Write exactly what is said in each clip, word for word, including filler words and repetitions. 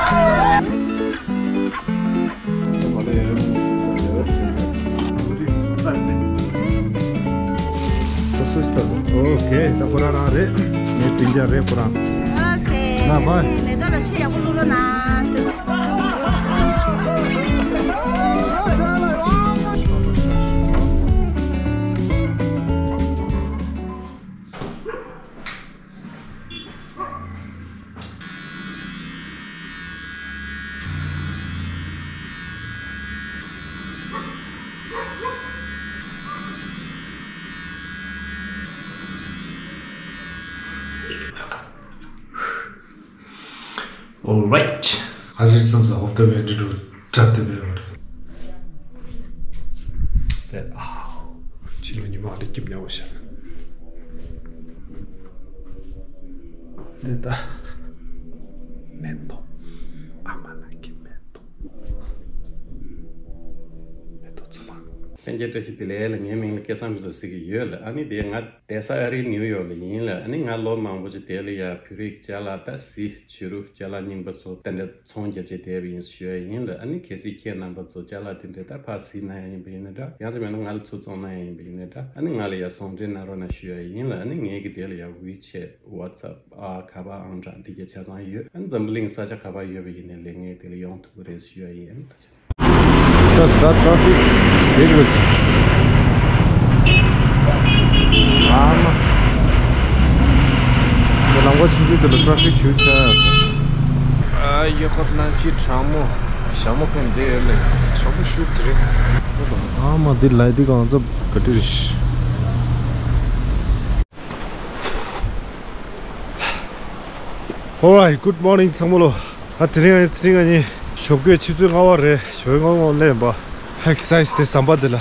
ཨོ་ཁེ། ད་ཁོ་རང་རང་རེད། ངའི་སྤུན་ཀྱག་རེད་ཁོ་རང་། ཨོ་ཁེ། ན་བ། མེ་ཏོག་ལ་ཆུ་ཡག་པོ་བླུགས་རོགས་གནང་། Alright. ཨ་ཟེར་བསམ་ས་ཧོབ་ཏེ་བས་འདི་འདྲ་འདྲ་ཏེ་བས་མ་རེད། དེ་ཨ་ཕྱི་ལོ་ཉི་མ་འདི་སྐྱིབས་ཉག་པོ་ཤར། འདི་ད་མེ་ཏོག་ཨ་མ་ན་གི་མེ་ཏོག་མེ་ཏོག་ཚོ་མ། ལྷན་རྒྱས་བཀྲ་ཤིས་བདེ་ལེགས་ལ། ངའི་མིང་ལ་སྐལ་བཟང་མི་ཚོ་ཟེར་གི་ཡོད་ལ། ཨ་ནི་དེ་ང་བསྡད་ས་ཨ་རིའི་ནིའུ་ཡོག་ལ་ཡིན་ལ། ཨ་ནི་ང་ལོ་མང་པོ་ཅིག་དེ་ལ་ཡ་བོད་རིགས་ཅ་ལག་ད་གཟི་བྱུ་རུ་ཅ་ལག་རྙིང་པ་ཚོ་དེ་འདྲ་ཚོང་རྒྱབ་ཆེད་བསྡད་པ་ཡིན་ཞུ་ཡ་ཡིན་ལ། ཨ་ནི་གལ་སྲིད་ཁྱེད་རྣམ་པ་ཚོ་ཅ་ལག་དེ་འདྲ་ད་ཕར་གཟིགས་ན་ཡ་ཡིན་པ་ཡིན་ན་འདྲ། ཡང་དེ་མེད་ན་ང་ལ་ཚུར་བཙོང་ན་ཡ་ཡིན་པ་ཡིན་ན་འདྲ། ཨ་ནི་ང་ལ་ཡ་ཟུང་འབྲེལ་གནང་རོགས་གནང་ཞུ་ཡ་ཡིན་ལ། ཨ་ནི་ངེད་ཀྱི་དེ་ལ་ཡ་ཝི་ཆེ་ཝ་ཚབ་ཨ་ཁ་པར་ཨང་གྲངས་འདི་ག་ཆ་ཚང་ཡོད། ཨ་ནི་འཛམ་བུ་གླིང་ས་ཆ་ག་པར་ཡོད་པ་ཡིན་ནའི་ལས་ངེད་དེ་ལ་ཡོང་ཐུབ་ཀྱི་རེད་ཞུ་ཡ་ཡིན། ཨ་ནི་ཐུགས་རྗེ་ཆེ། ད་ད་ཊ་ཕིག་རེད་རེད། ཨ་མ། ད་ལམ་ཁ་ཆུང་ཆུང་དེ་ལ་ཊ་ཕིག་ཞེ་པོ་ཆགས་ཡོད་ས། ཨ་ཡོད་ཁོ་ན་ཅི་གྲང་མོ་ཞྭ་མོ་ཕན་བདེ་ཡོད་ལེ། གྲང་མོ་ཤུགས་དེ་རེད། ཨ་མ་འདི་ལའི་འདི་གང་ཚ་ག་འདྲ་རེད། Alright, good morning ཚང་མ་ལོ། ད་དེ་རིང་ཨ་ཚེ་རིང་ཨ་ནི་ཞོགས་ཀས་ཆུ་ཚོད་ལྔ་པ་རེད། ཞོགས་ཀས་ལྔ་པ་སླེབས་པ། ཧེག་སའི་ཛི་དེ་ཟམ་པ་དེ་ལ།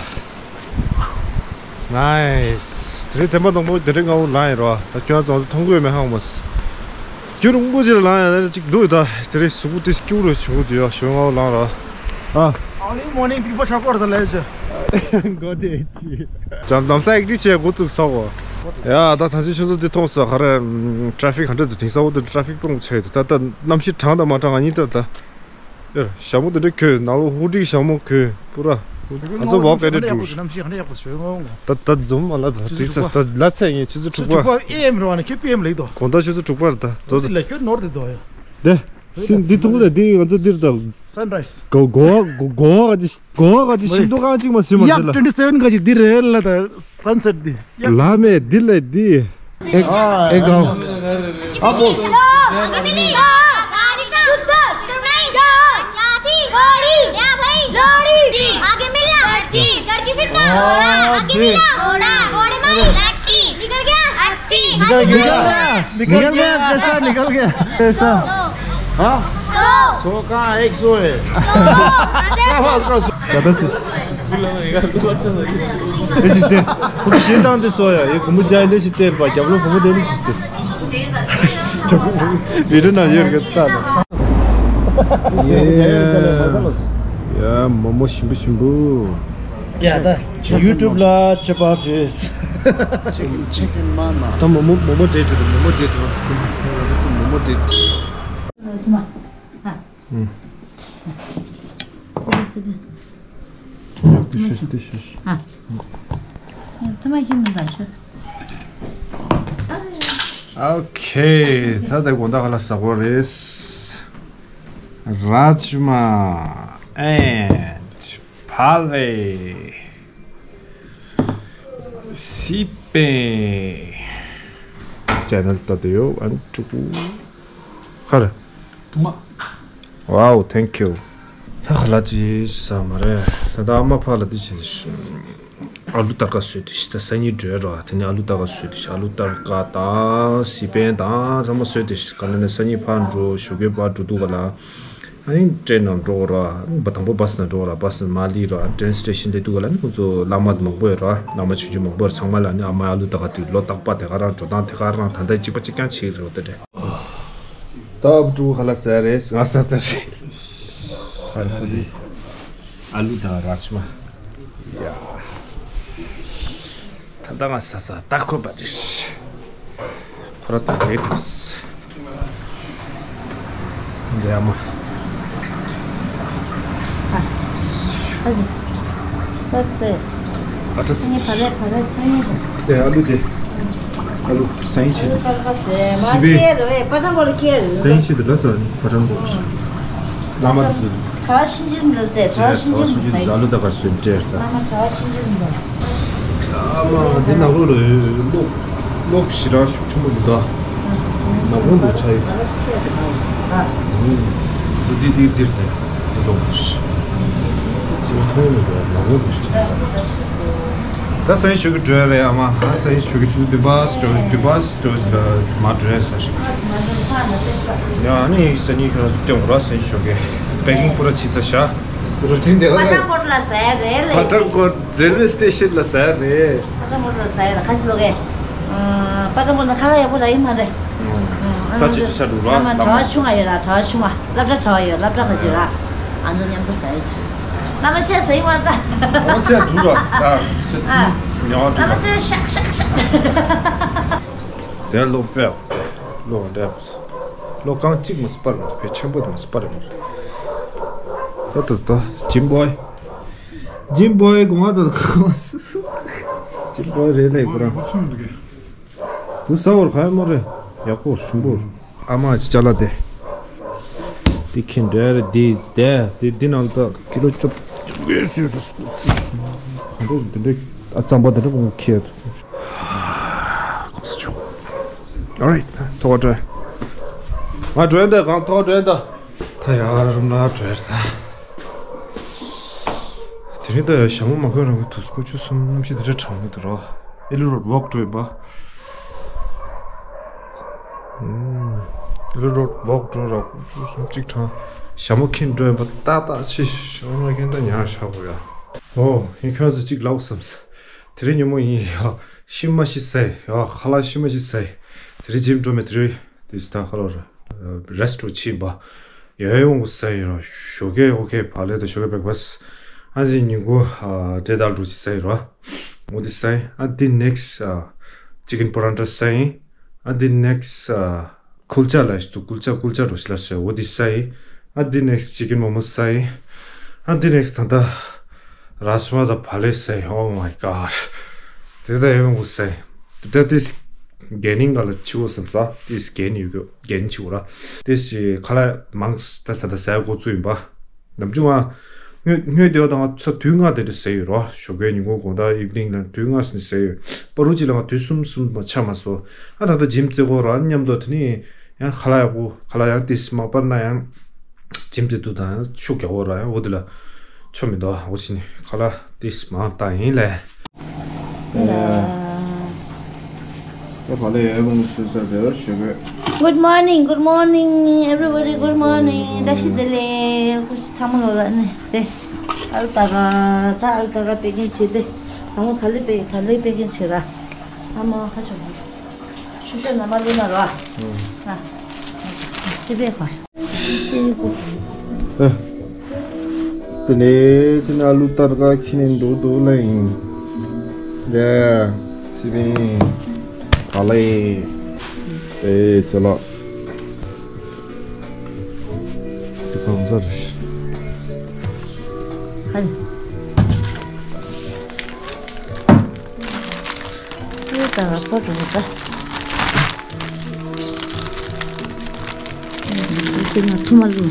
Nice། དེ་རིང་དེ་མ་དང་པོ་དེ་རིང་ལྔ་པ་ལངས་ཡིན་རོ། ད་ཁྱོད་ཚོ་མཐོང་གི་ཡོད་མེད་ཧ་གོ་མ་སོང་། རྒྱུན་རིང་པོ་ཅིག་ལ་ལངས་ཡ་ཅིག་འདུག་ད་དེ་རིང་གཟུགས་པོ་ཏིས་སྐྱིད་པོ་རུ་བྱུང་གི་འདུག་ཡ། ཞོགས་ཀས་ལྔ་པ་ལངས་རོ། ཨ། Early morning people support the life. གོ་དེ་ཅི། ལམ་སང་ཨེག་ཊི་བྱས་འགོ་བཙུགས་ས་གོ། ཡ་ད་ད་ཅི་ཆུ་ཚོད་འདི་མཐོང་ས་ག་རེ། ཊ་ཕིག་ག་འདྲ་འདུག་དེང་སང་འོ་དེ་ཊ་ཕིག་སྤུ་རུ་ཆགས་ཡོད་དེ། ད་ད་གནམ་གཤིས་གྲང་དང་མ་གྲང་ང་གཉིས་ལྟར་ད། ཡར་ཞྭ་མོ་དེ་འདྲ་གྱོན་ནང་ལོགས་ཧུ་ཌི་ཞྭ་མོ་གྱོན་པུ་ར། ང་ཚོ་ཝོག་ག་འདྲ་འགྲོ། གནམ་གཤིས་ག་འདྲ་ཡག་པོ་བྱོས་ངོ་། ད་ད་འཛོམས་མ་ལ་ད་ཆུ་ཚོད་དྲུག་པ། ད་ལ་ཚད་ངས་ཆུ་ཚོད་དྲུག་པ། ཆུ་ཚོད་དྲུག་པ་ཨེ་ཨེམ་རེད་བ་ནི་ཁྱོད་པི་ཨེམ་ལེགས་དོ། དགོང་དག་ཆུ་ཚོད་དྲུག་པར་ད་དོ། ལ་ཁྱོད་ནོར་དེ་དོ་ཡ། དེ། སིན་འདི་ཐུག་ལ་འདི་ང་ཚོ་འདིར་ད། Sunrise། གོ་གོ་བ་གོ་གོ་བ་ག་ཅི་གོ་བ་ག་ཅི་ཞིམ་མདོག་གང་ཅིག་མ་ཟིན་མ་ཡ་ཟིན་ལ། Twenty seven ག་ཅི་འདི་རེད་ལ་ད་sunset འདི། ལ་མེ་འདི་ལ་འདི། ཨེ་ཨེ་གའོ། ཨ་བོ། निकल गया। निकल गया, पैसा निकल गया। पैसा। हाँ? सौ। सौ कहाँ? एक सौ है। क्या बात कर सौ? ज्यादा से। This is the. कुछ ये दाम दे सौ यार। ये घुमु जाए दे सिते बा। क्या बोलो घुमु दे सिते। वीडियो ना ये करता ना। ये। या मोमो शिंबू शिंबू। ཡ་ད་ཡུ་ཊུབ་ལ་ཅི་པ་ཕེས། Chicken, chicken mama. ད་མོ་མོ་མོ་མོ་ཌེ་ཊི་རེད། མོ་མོ་ཌེ་ཊི་རེད། ང་ཚོ་མོ་མོ་ཌེ་ཊི། ཐུ་མ། ཨ། ཨུ། སི་སི། དེ་ཤོད་དེ་ཤོད། ཨ། ཐུ་མ་ཤི་མི་འདའ་ཤོད། ཨོ་ཁེ། ད་ད་དགོང་དག་ག་ལ་ཟ་གོ་རེད། རཱཇ་མ་and ཕ་ལེ། སི་པན། ཅེ་ནལ་ལྟ་དུ་ཡོད། ཨན་ཀྲུ་གུ་ཁར། ཐུ་མ། Wow, thank you. ད་ག་ལ་ཅི་ཟ་མ་རེད། ད་ད་ཨ་མ་ཕ་ལ་འདི་བྱས་ནས་ཨ་ལུ་ཏར་ཀ་བཟོས་ཏེ་ཤི། ད་སང་ཉིན་འགྲོ་རོགས། དེ་ནས་ཨ་ལུ་ཏར་ཀ་བཟོས་ཏེ་ཤི། ཨ་ལུ་ཏར་ཀ་དང་སི་པན་དང་ཚང་མ་བཟོས་ཏེ་ཤི། ག་ནས་ནས་སང་ཉིན་ཕར་འགྲོ། ཞོགས་ཀས་ཕར་འགྲོ་དུས་ག་ལ། ཨ་ནི་ཏྲེན་ནང་འགྲོ་ར། བ་དང་པོ་བ་སི་ནང་འགྲོ་ར། བ་སི་ནས་མར་སླེབས་ར། ཏྲེན་སི་ཊེ་ཤན་དེ་དུས་ག་ལ་ནི་ཁོང་ཚོ་བླ་མ་མང་པོ་ཡོད་ར། བླ་མ་ཆུང་ཆུང་མང་པོ་ཡོད་ར། ཚང་མ་ལ་ནི་ཨ་མ་ཨ་ལུ་ཏར་ཀ་དེ་ལོ་རྟག་པ་དེ་ག་རང་འགྲོ་སྟངས་དེ་ག་རང་ད་ལྟ་གཅིག་པ་གཅིག་རྐྱང་བྱེད་ཀྱི་རེད་དེ་རེད། ད་ཨ་བུ་ཕྲུག་ག་ལ་ཟ་རེད། ང་ཟ་ཟ་རེད། ཨ་ལུ་དང་རཱཇ་མ། ཡ། ད་ལྟ་ང་ཟ་ཟ་ད་ཁོ་པ་རེད། ཁོ་ར་ད་རེད། འདི་ཨ་མ། Success. ཨ་ཏྲ་ཚེ། ངས་བ་རས་བ་རས་སང་ཉིན་དང་། དེ་ཨ་ལུ་དེ། ཨ་ལུ་སང་ཉིན་ཆེད་དུ། ཀར་ཀ་ཟེ་མ་སི་པེ། ཁྱེར་རེད་པ་ཏྲང་གོར་ཁྱེར་རེད། སང་ཉིན་ཆེད་དུ་ལ་ས་པ་ཏྲང་གོར། བླ་མ་དེ་ཚོ། གྲྭ་བ་ཤིན་ཅིན་འདི་དེ་གྲྭ་བ་ཤིན་ཅིན་འདི་ས་ཡིན། ཨ་ལུ་ད་གར་སོན་སྤྲད་ད། བླ་མ་གྲྭ་བ་ཤིན་ཅིན་འདི། ཨ་མ་འདི་ནག་པོ་རེད། གློག་གློག་ཞེ་དྲག་ཤུགས་ཆེན་པོ་འདུག་ད། ནག་པོ་འདུག་ཆ་ཡིན། འདི་འདི་འདིར་དེ་འདི་ལོག་འདུག་ཅི་མ་མཐོང་མི་འདུག་ནག་པོ་འདུག་ད་སང་ཉིན་ཞོགས་ཀྱི་འགྲོ་ཡ་རེད་ཨ་མ། ང་སང་ཉིན་ཞོགས་ཀྱི་ཆུ་ཚོད་བདུན་པ་ཙམ་བདུན་པ་ཙམ་ལ་མར་འགྲོ་ཡ་ཟེར། ཡ་ཨ་ནི་སང་ཉིན་ཁྱོད་རང་ཚོ་སྟོན་དགོས་ར། སང་ཉིན་ཞོགས་ཀྱི་པེ་ཀིང་པུ་ར་བྱས་ཚར་ཤག་རུ་ཊིན་དེ་ལ་པ་ཏྲང་གོར་ལ་ཟ་ཡ་རེད་ལེ། པ་ཏྲང་གོར་རེལ་ཝེ་སི་ཊེ་ཤན་ལ་ཟ་ཡ་རེད། པ་ཏྲང་གོར་ལ་ཟ་ཡ་རེད། ཁ་ཅིག་ལོག་གས། པ་ཏྲང་གོར་ལ་ཁ་ལག་ཡག་པོ་རག་གི་མ་རེད། ས་ཆ་ཅིག་ཆ་འགྲོ་ར། ཨ་མ་གྲྭ་བ་ཆུང་བ་ཡོད་ར། གྲྭ་བ་ཆུང་བ་སློབ་གྲྭ་གྲྭ་བ་ཡོད། སློབ་གྲྭ་ཁ་ཅིག་ར། ཨ་ནི་མཉམ་དུ་ཟ་ཡ་ཅིག་བླ་མ་བཤད་ཟ་ཡི་མ་རེད་ད། ཨོ་ཚེ་འགྲོ་ར་ད་ཤ་ཚིག་ཉོ་བ་བླ་མ་འགྲོ་བཤད་ཤག་ཤག་ཤག་དེ་ལོ་པས། ལོ་འདྲ། ལོ་རྐང་གཅིག་མ་སྤར་མ་རེད། ཕལ་ཆེན་པོ་དེ་མ་སྤར་མ་རེད། ད་ད་ད་ཇིམ་བོའི། ཇིམ་བོའི་དགོངས་པ་ད་ད་ཇིམ་བོའི་རེད་ལེ་ཁོ་རང་། དུ་ས་བར་ག་ཡ་མ་རེད། ཡག་པོ་ཞིམ་པོ། ཨ་མ་ཅི་ཅ་ལག་དེ། དེ་ཁྱེད་འདྲ་རེད། དེ་དེ་དེ་དེ་ནང་ད་ཀི་ལོ་བཅོ་བཅོ་ཡོད་ཟེར། གང་འདྲ་དེ་འདྲ་ཨ་རྩམ་པ་དེ་འདྲ་མང་པོ་ཁྱེར། གོང་ས་མཆོག Alright, ཐོག་འགྲོ། ང་འགྲོ་ཡིན་ད། གང་ཐོག་འགྲོ་ཡིན་ད། ད་ཡར་རུ་ན་འགྲོ་ཡིན་ད། དེ་རིང་ད་ཡ་ཞྭ་མོ་མ་གོན་རང་གི་དུས་སྐུ་ཆུ་གསུམ་གནམ་གཤིས་དེ་འདྲ་གྲང་མོ་འདུག་རོ། ཨེ་ལི་རོ་ཝོག་འགྲོ་ཡིན་པ། ཨེ་ལི་རོ་ཝོག་འགྲོ་ར་སྐུ་ཆུ་གསུམ་གཅིག་གྲང་། ཞྭ་མོ་འཁྱེར་འགྲོ་ཡིན་པ་ཏག་ཏག་ཕྱི་ཞྭ་མོ་འཁྱེར་ད་ཉར་བཞག་དགོས་ཡ། ཨོ་ཡིན་ཁྱོད་ཚོ་གཅིག་ལབ་བསམ། དེ་རིང་ཉིན་མོ་ཡིན་ཡ། ཤི་མ་ཤི་ཟེར་ཡ། ཁ་ལག་ཤི་མ་ཤི་ཟེར། དེ་རིང་ཇིམ་འགྲོ་མེད་དེ་རིང་། དེ་ད་ཁ་ལོ་རེ་རེ་སི་ཊི་རུ་ཕྱིན་པ། ཡོད་ཡོང་གི་ཟེར་ཡིན་རོ། ཞོགས་ཀས་ཨོ་ཁེ་བག་ལེབ་དང་ཞོགས་ཀས་བྷེག་ཕ་སི། ཨ་ནི་ཉིན་གུང་ཨ་འབྲས་དང་འབྲུ་ཅིག་ཟེར་ཡིན་རོ། འོ་དེ་ཟེར་ཡིན། ཨ་དེ་ནེག་སི་ཨ་ཅི་ཀིན་པོ་རན་ཊ་ཟེར་ཡིན། ཨ་དེ་ནེག་སི་ཨ་ཀུལ་ཆ་ལ་ཞིག་ཏུ་ཀུལ་ཆ་ཀུལ་ཆ་འགྲོ་ཞིག་ལ་ཟེར། འོ་དེ་ཟེར་ཡིན། ཨ་དེ་ནེག་སི་ཅི་ཀིན་མོ་མོ་ཟེར་ཡིན། ཨ་དེ་ནེག་སི་ད་ལྟ་རཱཇ་མ་དང་བག་ལེབ་ཟེར་ཡིན། Oh my god། དེ་ལྟ་ཡོང་གི་ཟེར་ཡིན། དེ་ལྟ་དེ་གན་ནིང་ག་ལ་ཆི་བོ་བསམ་ས། དེ་གན་ཡོད་གི། རྒན་ཆུ་ར། དེ་ཞིག་ཁ་ལག་མང་ས་ད་ས་ད་ཟ་འགོ་བཙུགས་ཡིན་པ། ནམ་རྒྱུན་ང་སྔོན་སྔོན་དེ་བ་དང་ང་ཚོ་དུས་ལྔ་དེ་འདྲ་ཟ་ཡོད་རོ། ཞོགས་ཀའི་ཉིན་གུང་དགོང་དག་ཨིབ་ནིང་ལ་དུས་ལྔ་ཟིན་ཟ་ཡོད། པ་རུ་གཅིག་ལ་ང་དུས་གསུམ་གསུམ་མ་ཆགས་མ་སོང་། ཨ་ད་ལྟ་ཇིམ་རྩེ་གོ་ར་མཉམ་དུ་དེ་ནི་ཡང་ཁ་ལག་ཡག་པོ་ཁ་ལག་ཡང་ཏིས་མ་པར་ན་ཡང་ཇིམ་རྩེ་དུས་དང་ཡང་ཤུགས་རྒྱག་གོ་ར་ཡང་འོ་དེ་ལ་ཆོ་མི་འདུག་འོ་ཕྱི་ནི་ཁ་ལག་ཏིས་མ་བཏང་ཡིན་ལས། ད་བ་ལས་ཡར་ལོངས་སུ་ས་དེ་བ་ཞོགས་པས། Good morning, good morning, everybody, good morning. བཀྲ་ཤིས་བདེ་ལེགས། སྐུ་མཁྱེན་ཚང་མ་ལོ་ལ་ནི་དེ། ཨལ་ཏ་ག་ད་ཨལ་ཏ་ག་པེ་ཀིང་བྱེད་དེ། ཚང་མ་བ་ལས་པེ་བ་ལས་པེ་ཀིང་བྱེད་ར། ཨ་མ་ཁ་ཆོ་མ། ཆུ་ཤོད་ན་མ་ལུས་ན་རོ། ཨ། སི་པེ་ཁ། ཨ། དེ་ནས་ཅི་ན་ཨ་ལུ་ཏར་ཀ་ཁྱི་ནས་འགྲོ་འདུག་ལ་ཡིན། ལས། སི་པིན། ག་ལ་ཡིན། ཨེ་ཅི་ལ། དེ་གང་ཟ་རེད། ཧན། ཡོད་ད་ལ་ཕོ་འགྲོ་ད། དེ་ན་ཐུ་མ་ལུ།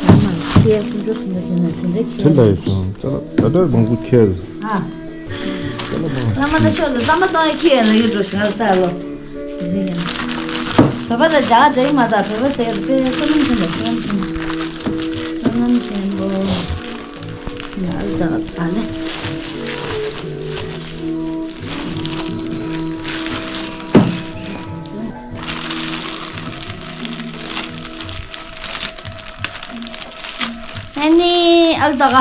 ཡང་མ་ཁྱེད་ཀུན་འགྲོ་སུ་མ་ཁྱེད་ན་དེ་འདྲ་ཁྱེད། དེ་འདྲ་ཡོད་སོང་ཙ་ལ་ད་ལྟ་མང་པོ་ཁྱེད། ཨ། ཙ་ལ་མང་། བླ་མ་ལ་ཤོག་ལ་བླ་མ་བཏང་ཡ་ཁྱེད་ཡ་ན་ཡོད་འགྲོ་ཞིག་ང་ལ་ལྟ་ལོ། བོད་པ་ལ་རྒྱ་གར་འདྲ་ཡི་མ་ད། བོད་པ་ཟེར་ཡ་དཔེ་བསོད་ནམས་ཆེན་པོ། བསོད་ནམས་ཆེན་པོ། བསོད་ནམས་ཆེན་པོ། ཡ་ཨ་ད་ཨ་ལེ། ཨ་ནི་ཨལ་ཏ་ག་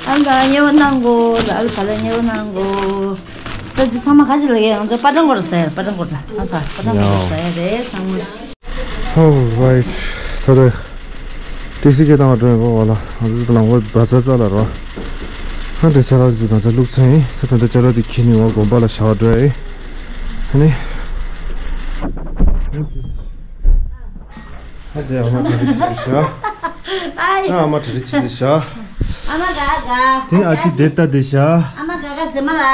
ཨལ་ཏ་ག་ཉེ་བོ་གནང་གོ། ཨལ་ཏ་ག་ཉེ་བོ་གནང་གོ། ད་འདི་ཚང་མ་ག་ཅི་ལ་ཡོད། ང་ཚོ་པ་ཏང་གོར་ཟེར། པ་ཏང་གོར་ལ་ཨ་ས་པ་ཏང་གོར་ཟེར་རེད་ཚང་མ། Alright. ད་ལྟ་ཏེག་སི་སྐད་བཏང་བ་འགྲོ་ཡིན་པ། འོ་ལ་ང་ཚོ་ལམ་བར་བ་ཚ་ཚ་ལ་རོ། ཧ་འདྲེ་ཅ་ལག་ཚོ་གང་ཚ་བླུགས་ཚར་ཡིན། ད་ད་ལྟ་ཅ་ལག་དེ་ཁྱེར་ནས་འོ་དགོན་པ་ལ་བཞག་འགྲོ་ཡིན། ཨ་ནི། དེ་ཨ་མ་གྲ་རེ་བྱེད་དེ་ཤ། ཨ་ཨ་མ་གྲ་རེ་བྱེད་དེ་ཤ། ཨ་མ་ག་ག་དེ་ནི་ཨ་ཅི་དེ་ལྟ་དེ་ཤ། ཨ་མ་ག་ག་ཛེ་མ་ལ། ཨ་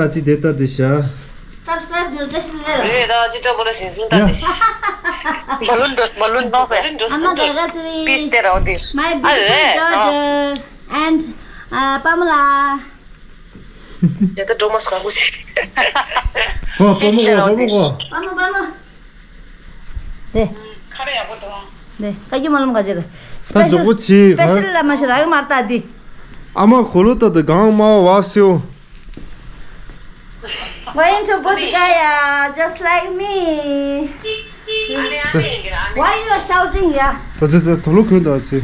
ཨ་ཅི་དེ་ལྟ་དེ་ཤ། Subscribe དེ་ལྟ་ཞིག་ལས། རེད་ད་ཅི་ཏྲ་མོ་ལ་སིན་སུན་ད་དེ་ཤ། མ་ལུན་འགྲོ་མ་ལུན་གཏོང་ཟེར། ཨ་མ་ག་ག་ཟེར། Peace དེ་ར་འོ་དེ། My beautiful daughter and ཨ་པ་མ་ལ། ཡ་ད་འགྲོ་མ་སོང་ག་ཅི། ཨོ་པ་མ་གོ་པ་མ་གོ། པ་མ་པ་མ། དེ། ཁ་ར་ཡག་པོ་འདུག་ཨང་། དེ་ཁ་རྒྱུ་མ་ལོམ་ག་ཅི་རེད། ད་འཇོག་པོ་ཆེ་ག་སི་པེ་ཤལ་ལ་མ་ཤི་རག་མར་ལྟ་དེ། ཨ་མ་གོ་ལོ་ཏ་དེ་གང་མ་བ་སེའོ། Going to Bodh Gaya, just like me. Why you are shouting, yeah? ད་ད་ད་ད་ལོ་ཁོན་ད་སི།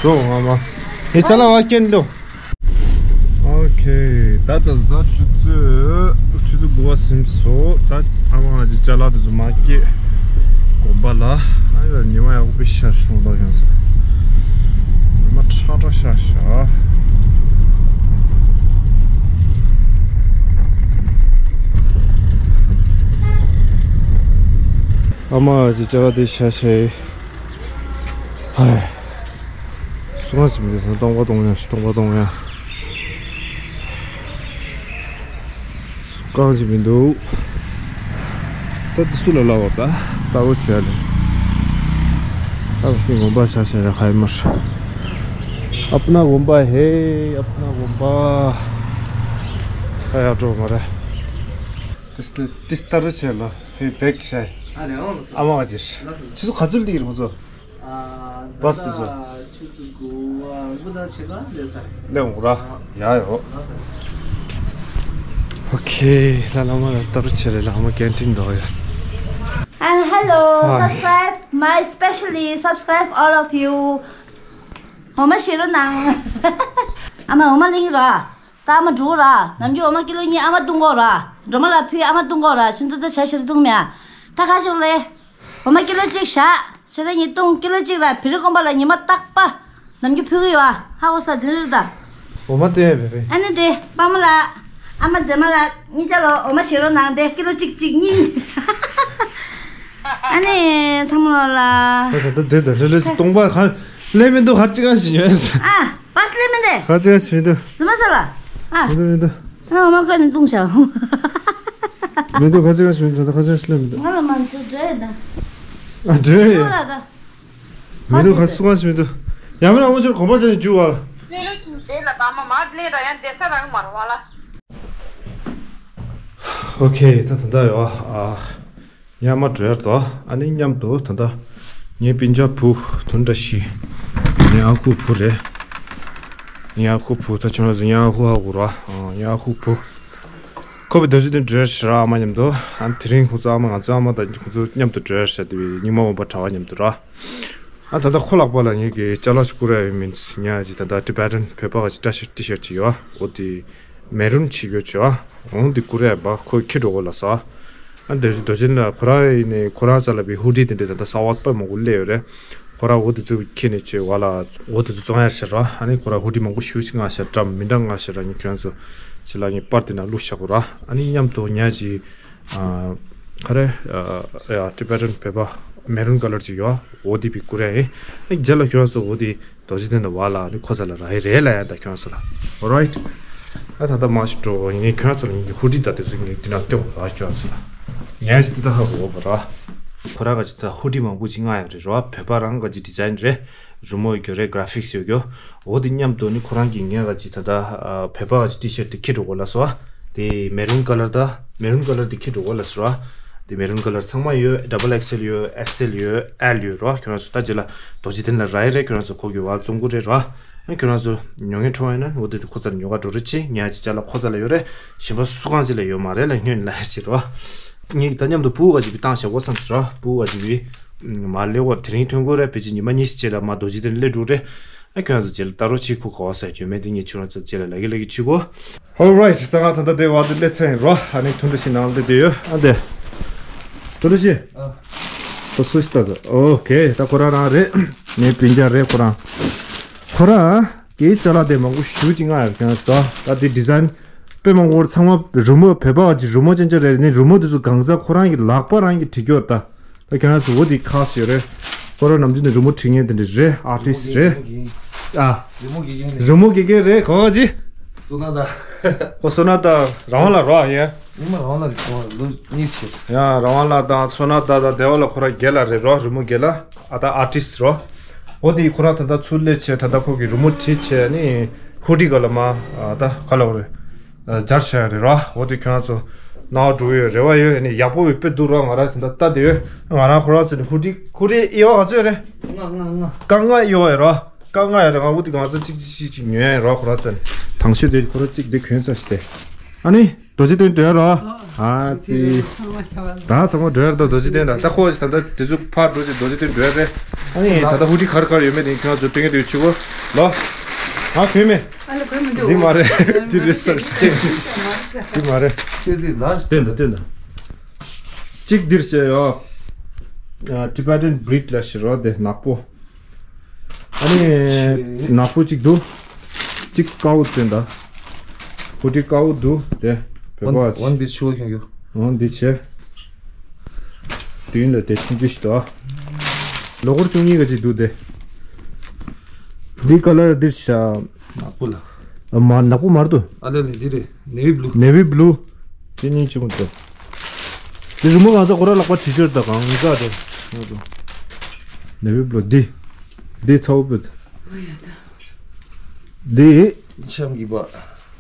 རོ་ང་མ། ཧེ་ཅ་ལ་བ་ཀན་ལོ། ཨོ་ཁེ། ད་ད་ད་ཆུ་ཚོད་ཆུ་ཚོད་དགུ་པ་ཟིན་སོ། ད་ཨ་མ་ང་ཅི་ཅ་ལག་དེ་ཚོ་མ་སྐྱེས། དགོན་པ་ལ་ཨ་ཡ་ཉི་མ་ཡག་པོ་ཤར་སོང་ད་ཡོང་ས། ཉི་མ་ཁྲ་ཁྲ་ཤར་ཤག་ཨ་མ་ཅི་ཅ་ལག་དེ་ཤ་ཤེ། ཧའི། སུ་གང་ཞིག་མི་འདུག་སྟོང་པ་སྟོང་ཡ་སྟོང་པ་སྟོང་ཡ། སུ་གང་ཞིག་མི་འདུག་ད་དེ་སུ་ལ་ལབ་པ་ད་ལྟ་བུ་བྱས་ལེ། ད་བུ་ཞིག་དགོན་པ་ཤ་ཤ་ཡ་ཧའི་མར། ཨ་པ་ན་དགོན་པ་ཧེ་ཨ་པ་ན་དགོན་པ། ཁ་ཡག་འགྲོ་མ་རེད། ཏིས་ཏིས་ཏར་བྱས་ལ་ཕེ་བེག་ཤའི། ཨ་རེ་ཨོང་ལ་སོ། ཨ་མ་ག་ཅིར། ལ་སོ་ལ་སོ། ཆུ་ཚོད་ག་ཚོད་ལི་རེད་ཁོ་ཚོ། ཨ། བ་སི་ད་ཚོ། ཆུ་ཚོད་དགུ་པ་དགུ་དང་ཕྱེད་ཀ་སླེབས་ས་རེད། སླེབས་འོང་ར། ཡ་ཡོ། ལ་སོ་ལ་སོ། ཨོ་ཁེ། ལ་ལ་མ་ལ་ཏར་བྱས་ལེ་ལ་མ་ཀན་ཊིན་འདུག་ཡ། And hello, hi. Subscribe my specially subscribe all of you. འོ་མ་ཤེས་རོགས་གནང་། ཨ་མ་འོ་མ་ལིང་ར། ད་ཨ་མ་འགྲོ་ར། ནམ་རྒྱུན་འོ་མ་ཀི་ལོ་གཉིས་ཨ་མ་བཏུང་གོ་ར། སྒྲོལ་མ་ལ་ཕུལ་ཨ་མ་བཏུང་གོ་ར། ཤིན་ཏུ་ད་བྱ་ཞིག་བཏུང་མེད་ཨ། ད་ཁ་ཕྱོགས་ལེ། འོ་མ་ཀི་ལོ་གཅིག་བཞག་ཤ་ར་གཉིས་བཏུང་ཀི་ལོ་གཅིག་ར་བི་རི་དགོན་པ་ལ་ཉི་མ་རྟག་པ། ནམ་རྒྱུན་ཕུལ་གི་ཡོད་ཨ། ཧ་གོ་ས་དེ་རེད་ད། འོ་མ་སྟེར་བས་རེད། ཨ་ནི་དེ་པ་མ་ལ། ཨ་མ་ཛེ་མ་ལ་གཉིས་ཆ་ལོ་འོ་མ་བཞེས་རོགས་གནང་དེ་ཀི་ལོ་གཅིག་གཅིག་གཉིས། ཨ་ནི་ཚང་མ་ལ། ད་ད་ད་དེ་ད་ལེ་ལེ་སི་སྟོང་པ་ག་ལེ་མི་འདུག་ཧར་ཅི་ག་ཞིག་ཡོད། ཨ། བ་སི་ལེ་མི་འདུག་ཧར་ཅི་ག་ཞིག་མི་འདུག་ཛེ་མ་ས་ལ། ཨ། མི་འདུག་མི་འདུག་ཨ་འོ་མ་ཀ་ནི་བཏུང་བྱ། མི་འདུག་ཧར་ཅི་ག་ཞིག་མི་འདུག་ད་ཧར་ཅི་ག་ཞིག་ལེ་མི་འདུག་ང་ལ་མ་འདུག་འདྲེ་ད། ཨ་འདྲེ། ཨ་ར་ད། མི་འདུག་ཁ་སུ་ཁ་སུ་མི་འདུག་ཡང་མིན་ན་ཨོ་ཅོར་གོམ་པ་ཅན་རྒྱུ་བ། ལེ་ལེ་ཅིང་དེ་ལ་བ་མ་མ་ལེ་ར་ཡང་དེ་ས་རང་མ་ར་བ་ལ། ཨོ་ཁེ། ད་ད་ད་ཡོ་ཨ། ཡང་མ་འགྲོ་ཡར་དོ། ཨ་ནི་མཉམ་དུ་ད་ད་ངའི་སྤུན་ཀྱག་བུ་དུ་འདྲ་ཞིག་ངའི་ཨ་ཁུ་བུ་རེད། ངའི་ཨ་ཁུ་བུ་ད་ཁྱོད་རང་ཚོ་ངའི་ཨ་ཁུ་ཨ་ཁུ་ར། ངའི་ཨ་ཁུ་བུ། ཁོ་བའི་རྡོ་རྗེ་གདན་འགྲོ་ཡར་ཞིག་ར་ཨ་མ་མཉམ་དུ། ཨ་ནི་དེ་རིང་ཁོ་ཚོ་ཨ་མ་ང་ཚོ་ཨ་མ་དང་ཁོ་ཚོ་མཉམ་དུ་འགྲོ་ཡར་ཞིག་དེ་བའི་རྙིང་མ་འོངས་པ་གྲྭ་བ་མཉམ་དུ་ར། ཨ་ད་ལྟ་ཁོ་ལག་པ་ལ་ངེད་ཀྱི་ཅ་ལག་ཅིག་བསྐུར་ཡ་ཡོད་མིན། ང་ཅིག་ད་ལྟ་ཊི་བེ་ཊན་བོད་པ་ག་ཅིག་བཀྲ་ཤིས་ཊི་ཤར་ཊི་ཅིག་ཡོད། འོ་དེ་མེ་རུན་ཅིག་ཡོད་ཅིག་འོ་འདི་བསྐུར་ཡ་བ་ཁོ་ཁྱེར་འགྲོ་གོ་ལ་ས། ཨ་འདི་རྡོ་རྗེ་ལ་ཁོ་རང་ཡིན་ནི་ཁོ་རང་རྩ་ལ་བའི་ཧུ་ཌི་དེ་འདྲ་ད་ལྟ་གསར་བ་དཔེ་མང་པོ་སླེབས་ཡོད་རེད། ཁོ་རང་འོ་དེ་ཚོ་ཁྱེར་ནས་ཅིག་བ་ལ་འོ་དེ་ཚོ་བཙོང་ཡ་ཤར་ར། ཨ་ནི་ཁོ་རང་ཧུ་ཌི་མང་པོ་ཞེ་ཅིག་མངགས་ཤག་འདྲ་མི་འདྲ་མངགས་ཤག་ར། ངས་ཁྱོད་རང་ཚོ་ཅིག་ལ་ངས་པར་དེ་ན་བླུགས་བཞག་གོ་ར། ཨ་ནི་མཉམ་དུ་ཉ་ཅིག་ཨ། ག་རེ། ཨ། ཡ་ཊི་བེ་ཊན་བོད་པ་མེ་རུན་ཀ་ལར་ཅིག་ཡོད། འོ་དེ་བི་བསྐུར་ཡ་ཡིན། ཨ་རྗེས་ལ་ཁྱོད་ཚོ་འོ་དེ་རྡོ་རྗེ་གདན་དུ་བ་ལ་ནི་ཁོ་ཚ་ལ་ར་ཧེ་རེད་ལ་ཡ་ད་ཁྱོད་ཚོ་ལ། Alright། ཨ་ད་ལྟ་མ་ཞིག་འགྲོ་ངས་ཁྱོད་ཚོ་ལ་ངས་ཀྱི་ཧུ་ཌི་ད་དེ་ཚོ་ངས་འདི་ན་སྟོན་ར་ཁྱོད་ཚོ་ལ། ངས་ཞིག་འདི་ད་ཧ་གོ་བ་ར། ཁོ་ར་ག་ཅིག་ད་ཧུ་ཌི་མང་པོ་ཅིག་མངགས་ཡོད་རེད་ར། བོད་པ་རང་ག་ཅིག་ཌི་ཛའིན་རེད། རི་མོ་ཡོད་རྒྱུ་རེད། གྷ་ར་ཕིག་སི་ཡོད་རྒྱུ། འོ་དེ་མཉམ་དུ་ནི་ཁོ་རང་གིས་ངས་ག་ཅིག་ད་ལྟ་བོད་པ་ག་ཅིག་ཊི་ཤར་ཊི་དེ་ཁྱེར་འགྲོ་གོ་ལ་སོ། དེ་མེ་རུན་ཀ་ལར་ད། མེ་རུན་ཀ་ལར་དེ་ཁྱེར་འགྲོ་གོ་ལ་སོ་ར། དེ་མེ་རུན་ཀ་ལར་ཚང་མ་ཡོད། ཌབ་བལ་ཨེག་སི་ཨེལ་ཡོད། ཨེག་སི་ཨེལ་ཡོད། ཨེལ་ཡོད་ར། ཁྱོད་རང་ཚོ་ད་རྗེས་ལ་རྡོ་རྗེ་གདན་ལ་ར་ཡི་རེད། ཁྱོད་རང་ཚོ་ཁོ་གི་བ་བཙོང་གོ་རེད་ར། ཨ་ཁྱོད་རང་ཚོ་ཉོ་མཁན་འཕྲོ་བ་ཡིན་ན་འོ་དེ་ཁོ་ཚ་ལ་ཉོ་ག་འགྲོ་རེད་ཅི། ངས་ཅི་ཅ་ལག་ཁོ་ཚ་ལ་ཡོད་རེད། གཞན་པ་སུ་གང་ཅི་ལ་ཡོད་མ་རེད་ལ་སྔོན་ལ་ཅི་ར། ངས་ད་མཉམ་དུ་བུ་ག་ཅིག་བི་བཏང་བཞག་གོ་བསམ་སོང་ར། བུ་ག་ཅིག་བི། མ་ལེ་བར་དེ་རིང་ཐོན་དགོས་རེད། ཕལ་ཆེར་ཉི་མ་གཉིས་ཤིག་རྗེས་ལ་མ་རྡོ་རྗེ་གདན་སླེབས་འགྲོ་རེད། ཨ་ཁྱོད་ཚོ་རྗེས་ལ་ལྟ་རོགས་བྱེད། ཁོ་ག་བ་ས་ཡོད་མེད་དེ་ངས་ཁྱོད་རང་ཚོ་རྗེས་ལ་ལབ་ཀྱི་ལབ་ཀྱི་བྱེད་གོ། Alright། ད་ང་ད་ལྟ་དེ་བ་དེ་སླེབས་ཚར་ཡིན་ར། ཨ་ནི་ཐུང་འདྲ་ཞིག་ནང་སླེབས་བསྡད་ཡོད། ཨ་དེ། ཐུང་འདྲ་ཞིག་ཨ། ད་སུ་ཞིག་ལྟ་དགོས། ཨོ་ཁེ། ད་ཁོ་རང་རང་རེད། ངའི་སྤུན་ཀྱག་རེད་ཁོ་རང་། ཁོ་རང་གིས་ཅ་ལག་དེ་མང་པོ་ཞེ་ཅིག་མངགས་ཡོད། ཁྱོད་རང་ཚོ་ད་དེ་ཌི་ཛའིན་དཔེ་མང་པོ་ཚང་མ་རི་མོ་བོད་པ་བ་ཅིག་རི་མོ་ཅན་ཅན་རེད། ནི་རི་མོ་དེ་ཚོ་གང་ཚ་ཁོ་རང་གི་ལག་པ་རང་གིས་བྲིས་ཀྱི་ཡོད་ད། ད་ཁྱོད་རང་ཚོ་འོ་དེ་ཁག་ཅིག་ཡོད་རེད། ཁོ་རང་ནམ་རྒྱུན་ནས་རི་མོ་བྲིས་མཁན་དེ་འདྲ་རེད། ཨར་ཊིསི་རེད། ཨ། རི་མོ་དགེ་རྒན་རེད། རི་མོ་དགེ་རྒན་རེད། གོ་ག་ཅི། སོ་ན་ད། ཁོ་སོ་ན་ད་རང་དབང་ལགས་རོགས་ཡིན། ཉི་མ་རང་ལ་རེད། ཁོང་ལོ་གཉིས་ཆེ། ཡང་རང་དབང་ལགས་དང་སོ་ན་ད་དང་དེ་བ་ལ་ཁོ་རང་རྒན་ལགས་རེད་རོ། རི་མོ་རྒན་ལགས། ཨ་ད་ཨར་ཊིསི་རོ། འོ་དེ་ཁོ་རང་ད་ལྟ་ཚུར་སླེབས་བྱས། ད་ལྟ་ཁོ་གི་རི་མོ་བྲིས་བྱས་ནི་ཧུ་ཌི་ག་ལ་མ་ད་ག་ལ་བ་རེད། སྦྱར་བྱས་རེད་རོ། འོ་དེ་ཁྱོད་རང་ཚོ་སྣང་བ་འགྲོ་གི་ཡོད་རེ་བ་ཡོད། ནི་ཡག་པོ་ཡོད་པའི་འདུག་རོ། ང་རང་ད་ལྟ་ལྟ་དེ་ཡོད། ང་རང་ཁོ་རང་ཚོ་ནི་ཧུ་ཌི་ཧུ་ཌི་ཨེ་ཡོ་ག་ཚོད་རེད། ལྔ་ལྔ་ལྔ། ཀ་ལྔ་ཨེ་ཡོ་ཡ་རོ། ཀ་ལྔ་ཡ་རེད། ང་འུ་དེ་གང་ཚོད་གཅིག་གཅིག་གཅིག་གཅིག་ཉོས་ཡ་རོ། ཁོ་རང་ཚོ་ནི་དང་ཤོས་དེ་ཁོ་རང་གཅིག་དེ་གོན་ཚར་ཞིག་དེ། ཨ་ནི། རྡོ་རྗེ་གདན་འགྲོ་ཡ་རོ། ཨ་ཙི། ད་ཚང་མ་འགྲོ་ཡ་རེད། རྡོ་རྗེ་གདན་ད་ལྟ་ཁོ་ད་ལྟ་དེ་ཚོ་ཕར་འགྲོ་ཅིག་རྡོ་རྗེ་གདན་འགྲོ་ཡ་རེད། ཨ་ནི་ད་ལྟ་ཧུ་ཌི་ག་རེ་ག་རེ་ཡོད་མེད་དེ་ཁྱོད་ཚོ་སྟོན་གྱི་འདུག་ཆུ་གོ་ལོ། ང་གོན་མེད། ཨ་ལ་གོན་མི་འདུག་འདི་མ་རེད། འདི་རེད་ཟེར་ཅེ། འདི་མ་རེད། སྟོན་ད་སྟོན་ད། གཅིག་འདིར་བྱས་ཡོ། ཊི་བེ་ཊན་བྷི་རི་ཌི་ལ་ཞིག་རོ། དེ་ནག་པོ། ཨ་ནི་ནག་པོ་གཅིག་འདུག་གཅིག་དཀར་པོ་སྟོན་ད། ཧུ་ཌི་དཀར་པོ་འདུག་དེ་བོད་པ་ཝན་པིས་ཆུ་བོ་ཁྱོད་ཡོ། འོ་འདི་བྱས། དུས་ཡུན་ལ་དེ་ཆུང་ཆུང་ཞིག་འདུག་ཨ། ལོ་འཁོར་བཅུ་གཉིས་ག་ཅིག་འདུག་དེ། འདི་ཀ་ལར་འདིར་བྱ། ནག་པོ་ལ། ཨ་མ་ནག་པོ་མ་རེད་དོ། ཨ་ལེ་ལེ་འདི་རེད། ནེ་བི་བྷི་ལུ། ནེ་བི་བྷི་ལུ། དེ་གཉིས་ཆེན་མོ་འདུག་དེ་རི་མོ་གང་ཚ་ཁོ་ར་ལག་པ་བྲིས་ཤོར་ད་གང་ཚ་དེ། ནེ་བི་བྷི་ལུ་འདི། འདི་ཚ་བོ་བུད། འདི། ཆམ་གྱི་པ།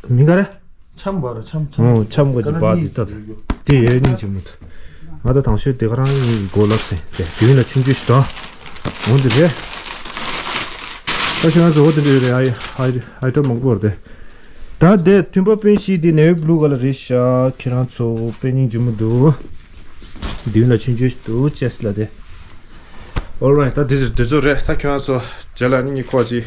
མིང་ག་རེ། ཆམ་པ་ར་ཆམ་ཆམ། ཨོ་ཆམ་ག་ཅི་པ་འདི་ལྟ་ད། དེ་ཡས་སྙིང་རྗེ་མོ་འདུག་ང་ད་དང་ཤོས་དེ་ག་རང་ཡིན་གོ་ལབ་སེ་དེ་དུས་ལ་ཆུང་ཆུང་ཞིག་དང་། འོ་འདི་རེད། ད་ཤོད་ན་ཟོ་འོ་དེ་འདྲ་ཡོད་རེད། ཨའི་ཨའི་ཨའི་ཊེམ་མང་པོ་རེད། ད་དེ་མཐུན་པ་སྤུན་བཞི་དེ་ནེ་བི་བྷི་ལུ་ག་ལ་རེད་ཤག་ཁྱེད་རང་ཚོ་དཔེ་སྙིང་རྗེ་མོ་འདུག་དུས་ལ་ཆུང་ཆུང་ཞིག་འདུག་ཅེས་ལ་དེ། Alright ད་དེ་ཚོ་དེ་ཚོ་རེད། ད་ཁྱོད་རང་ཚོ་རྗེས་ལ་ནི་ངས་ཁོ་ཅིག་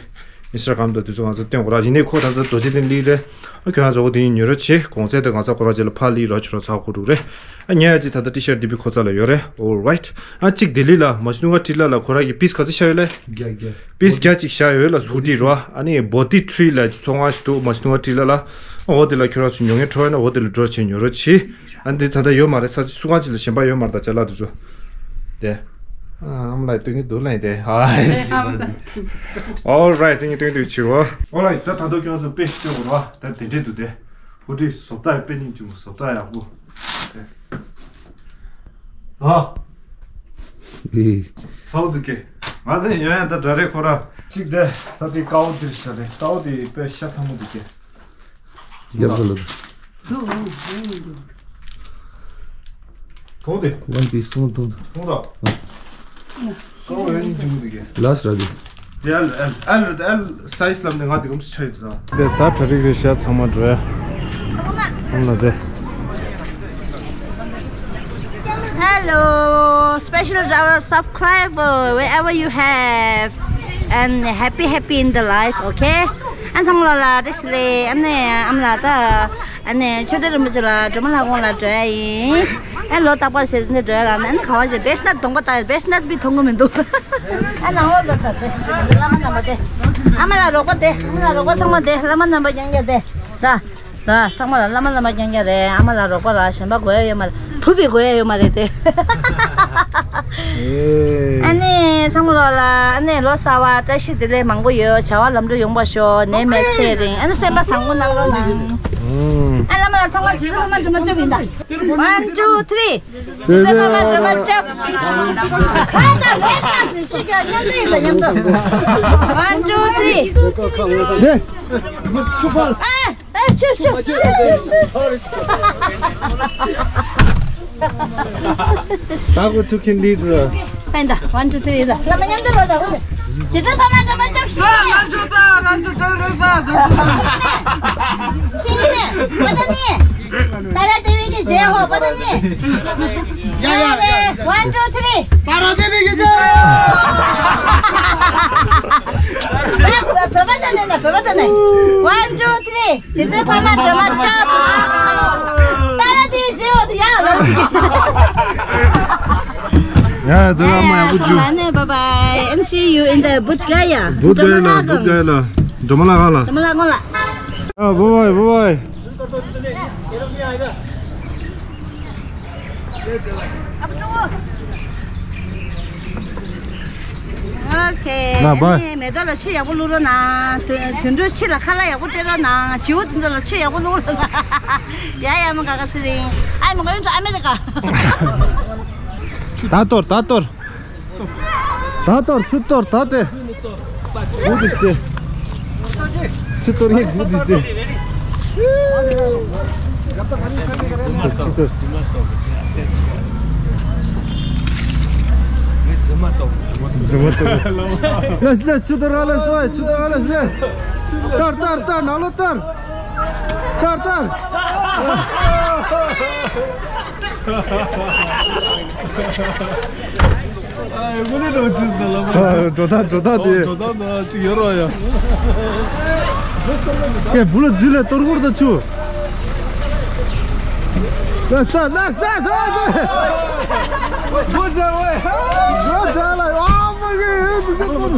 ཨིན་སི་ཊ་གྷ་རམ་དང་དེ་ཚོ་ང་ཚོ་སྟོན་དགོས་ར། ཡིན་ནའི་ཁོ་ད་ཚོ་རྡོ་རྗེ་གདན་ལི་རེད། ཨ་ཁྱོད་རང་ཚོ་འོ་དེ་ཡིན་ཉོ་རོགས་བྱེད། གོང་ཚད་དེ་ང་ཚོ་ཁོ་རང་རྗེས་ལ་ཕར་ལི་རོགས་བྱེད་རོགས་ཚ་ཁོ་འགྲོ་རེད། ཨ་ཉེ་ཡ་ཅིག་ད་ལྟ་ཊི་ཤར་ཊི་བི་ཁོ་ཚ་ལ་ཡོད་རེད། Alright ཨ་གཅིག་ལྡི་ལི་ལ་མ་ཤི་ནུ་ང་ཊི་ལ་ལ་ཁོ་རང་གི་པིས་ག་ཚོད་ཤ་ཡོད་ལེ། རྒྱ་རྒྱ། པིས་བརྒྱ་ཅིག་བཞག་ཡོད་ལ་ཧུ་ཌི་རོ། ཨ་ནི་བོ་ཏི་ཁྲི་ལ་ཚོང་ཁང་ཞིག་འདུག་མ་ཤི་ནུ་ང་ཊི་ལ་ལ། འོ་དེ་ལ་ཁྱོད་རང་ཚོ་ཉོ་མཁན་འཕྲོ་ཡོད་ན་འོ་དེ་ལ་འགྲོ་བྱེད་ཉོ་རོགས་བྱེད། ཨ་འདི་ད་ལྟ་ཡོད་མ་རེད། ས་ཆ་སུ་གང་ཅིག་ལ་གཞན་པ་ཡོད་མ་རེད། ད་ཅ་ལག་དེ་ཚོ་དེ། ཨ་ཨ་མ་ལགས་སྟོན་གྱི་འདུག་ལ་ཡིན་ཏེ། ཨ་ཨེ་ཨ་མ་ལགས། Alright དེ་ཉིད་སྟོན་དུས་ཕྱིར་བ། Alright ད་ད་དུང་ཁྱོད་ཚོ་དཔེ་སྟོན་དགོས་ར། ད་དེ་འདྲས་འདུག་དེ། ཧུ་ཌི་བཟོ་ལྟ་ཡི་དཔེ་སྙིང་རྗེ་མོ། བཟོ་ལྟ་ཡག་པོ། ཨ། ཨེ། ཚ་བོ་འདུག་གེ། ང་ཚོས་ཡོང་ཡང་ད་འདྲ་རེད་ཁོ་ར། གཅིག་དེ་ད་དེ་དཀར་པོ་འདིར་བཞག་རེད། དཀར་པོ་དེ་དཔེ་ཤ་ཚ་མོ་འདུག་གེ། རྒྱབ་ཁ་ལ། འདུག་འདུག་འདུག་མཐོང་དེ། ཝན་པིས་མཐོང་མཐོང་། མཐོང་ད། ཀ་བོ་ཡང་སྙིང་རྗེ་མོ་འདུག་གེ། ལ་སི་ར་དེ། དེ་ཨལ་ཨལ་ཨལ་རེད། ཨལ་སའི་ཛི་ལབ་ནས་ང་དེ་གམ་ཆ་ཡོད་ད། དེ་ད་གྲ་སྒྲིག་རེད་ཤག་ཚང་མ་འགྲོ་ཡ། ཨམ་ལ་དེ། Hello, special to our subscriber, wherever you have, and happy, happy in the life, okay? ཨ་ཚང་མ་ལ་ལ་བཀྲ་ཤིས་བདེ་ལེགས། ཨ་ནི་ཨམ་ལ་ད། ཨ་ནི་ཆོས་སྡེ་རིན་པོ་ཆེ་ལ་སྒྲོལ་མ་ལྷ་ཁང་ལ་འགྲོ་ཡ་ཡིན། ཨ་ལོ་རྟག་པར་བྱས་ནས་འགྲོ་ཡ་ལ་ཨ་ནི་ག་བ་བྱས་བེ་སྣ་གདོང་པ་ལྟ་ཡ་བེ་སྣ་པི་མཐོང་གི་མི་འདུག་ཨ་ནང་ལོགས་ལ་ད་དེ་བླ་མ་རྣམ་པ་དེ། ཨ་མ་ལ་རོགས་པ་དེ། ཨ་མ་ལ་རོགས་པ་ཚང་མ་དེ། བླ་མ་རྣམ་པ་རྐྱང་རྐྱང་དེ། ད་ད་ཚང་མ་ལ་བླ་མ་རྣམ་པ་རྐྱང་རྐྱང་རེད། ཨ་མ་ལ་རོགས་པ་ར་གཞན་པ་དགོས་ཡ་ཡོད་མ་རེད། བུ་བི་དགོས་ཡ་ཡོད་མ་རེད་དེ། ཨེ། ཨ་ནི་ཚང་མ་ལོ་ལ་ཨ་ནི་ལོ་གསར་བ་བཀྲ་ཤིས་བདེ་ལེགས་མང་པོ་ཡོད། བྱ་བ་ལམ་འགྲོ་ཡོང་བ་ཤོག་ནད་མེད་ཚེ་རིང་། ཨ་ནི་སེམས་པ་བཟང་པོ་གནང་རོགས་གནང་། ཨ་བླ་མ་ལ་ཚང་མ་རྗེ་བཙུན་འཕགས་མ་སྒྲོལ་མ་སྐྱབས་ཡིན་ད། One, two, three. རྗེ་བཙུན་འཕགས་མ་སྒྲོལ་མ་སྐྱབས། ཁ་ད་ལས་ཤག་ཟིན་ཤི་ཀ་མཉམ་དུ་ཡིན་ད་མཉམ་དུ། One, two, three. ཨ། ཨ་ཆུ་ཆུ་ཆུ་ཆུ་ཆུ། ད་གོ་ཆུ་ཁྱིམ་འདི་དུ། ཕན་ད། One, two, three. ད་བླ་མ་མཉམ་དུ་རོ་ད། རྗེ་བཙུན་འཕགས་མ་སྒྲོལ་མ་སྐྱབས་ཤིག་ང་ཚོ་ད་ང་ཚོ་ད་རེད་ད་ད་ད། ཤི་ནི་མེད། པ་ད་ནི། ད་ར་དེ་བི་གི་རྗེས་ཧོ་པ་ད་ནི། ཡ་ཡ་ཡ། One, two, three. ད་ར་དེ་བི་གི་རྗེས། ཡ་བོད་པ་ད་ནི་ན་བོད་པ་ད་ནི། One, two, three. རྗེ་བཙུན་འཕགས་མ་སྒྲོལ་མ་སྐྱབས། ཏཱ་ར་ཏི་བི་རྗེ་བོ་དེ་ཡ་རོ། ཡ་ཡ་དེ་ལ་མ་ཡག་པོ་བྱུང་། ཡ་ཡ་ཚང་མ་ལ་ནས་bye bye and see you in the Bodh Gaya. Bodh Gaya ལ། Bodh Gaya ལ། སྒྲོལ་མ་ལྷ་ཁང་ལ། སྒྲོལ་མ་ལྷ་ཁང་ལ། ཡ་bye bye bye bye. ཨ་བུ་ཆུང་། ཨོ་ཁེ། ན་བ། ཨ་ནི་མེ་ཏོག་ལ་ཆུ་ཡག་པོ་བླུག་རོགས་གནང་། དུ་དུད་འགྲོ་ཕྱི་ལ་ཁ་ལག་ཡག་པོ་སྤྲད་རོགས་གནང་། བྱིའུ་དེ་ཚོ་ལ་ཆུ་ཡག་པོ་བླུག་རོགས་གནང་། ཡ་ཡ། མ་ག་ག་ཚེ་རིང་། ཨ་མ་ག་ཡོང་ཆོག་ཨ་མེ་རི་ཀ། ད་གཏོར། ད་གཏོར། ད་གཏོར། ཆུ་གཏོར། ད་དེ། Good is there. ཆུ་གཏོར་ཡེ། Good is there. ཆུ་གཏོར། རྫི་མ་གཏོར། རྫི་མ་གཏོར། ལས་ལས། ཆུ་གཏོར། ཨ་ལས་སོ། ཆུ་གཏོར། ཨ་ལས་ལས། གཏོར་གཏོར་གཏོར། ནང་ལོགས་གཏོར། གཏོར་གཏོར། ཨ། དངོས་གནས་འགྲོ་ཅི་ཟེར་ལ། ཨ། འགྲོ་སྟངས། འགྲོ་སྟངས་དེ། འགྲོ་སྟངས་ད་ཅིག་ཡོད་རོགས་ཡ། ཀེ་བུ་ལ་འཛུལ་ལ་གཏོར་སྐོར་ད་ཆུ། ལ་ས་ལ་ས་ས་ས། འགྲོ་ཅ་ཝེ། འགྲོ་ཅ་ལ། ཨ་མ་གི་ཡོད་ཅིག་གཏོར།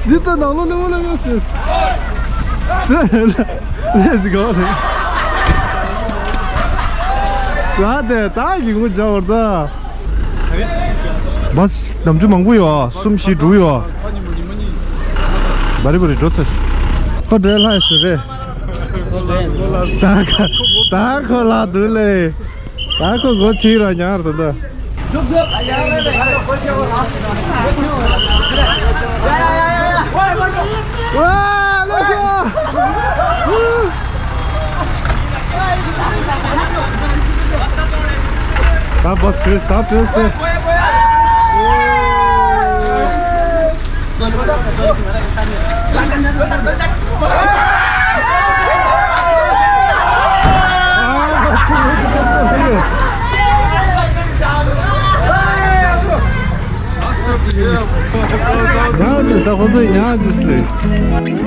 འདི་ལྟ་ནང་ལོགས་ནས་འོ་ལ་ངོ་ཤེས། Let's go. ལ་དེ་ད་གི་ངོ་འཇའ་བར་ད། བས་ནམ་རྒྱུན་མང་པོ་ཡོད། གསུམ་བཞི་དྲུག་ཡོད། བ་རི་བ་རི་འགྲོ་ཚར། ཁོ་འདྲའི་ལྷ་ཡི་ཟེར་རེད། ད་ཁ་ད་ཁོ་ལ་འདུག་ལེ། ད་ཁོ་སྒོ་ཕྱེ་ར་ཉར་ད་ད། ད་བས་ཁྲིས་ད་བྲེས་ཏེ། ཡང་ཅིག་ད་ཁོ་ཚོས་ཡང་ཅིག་ལས།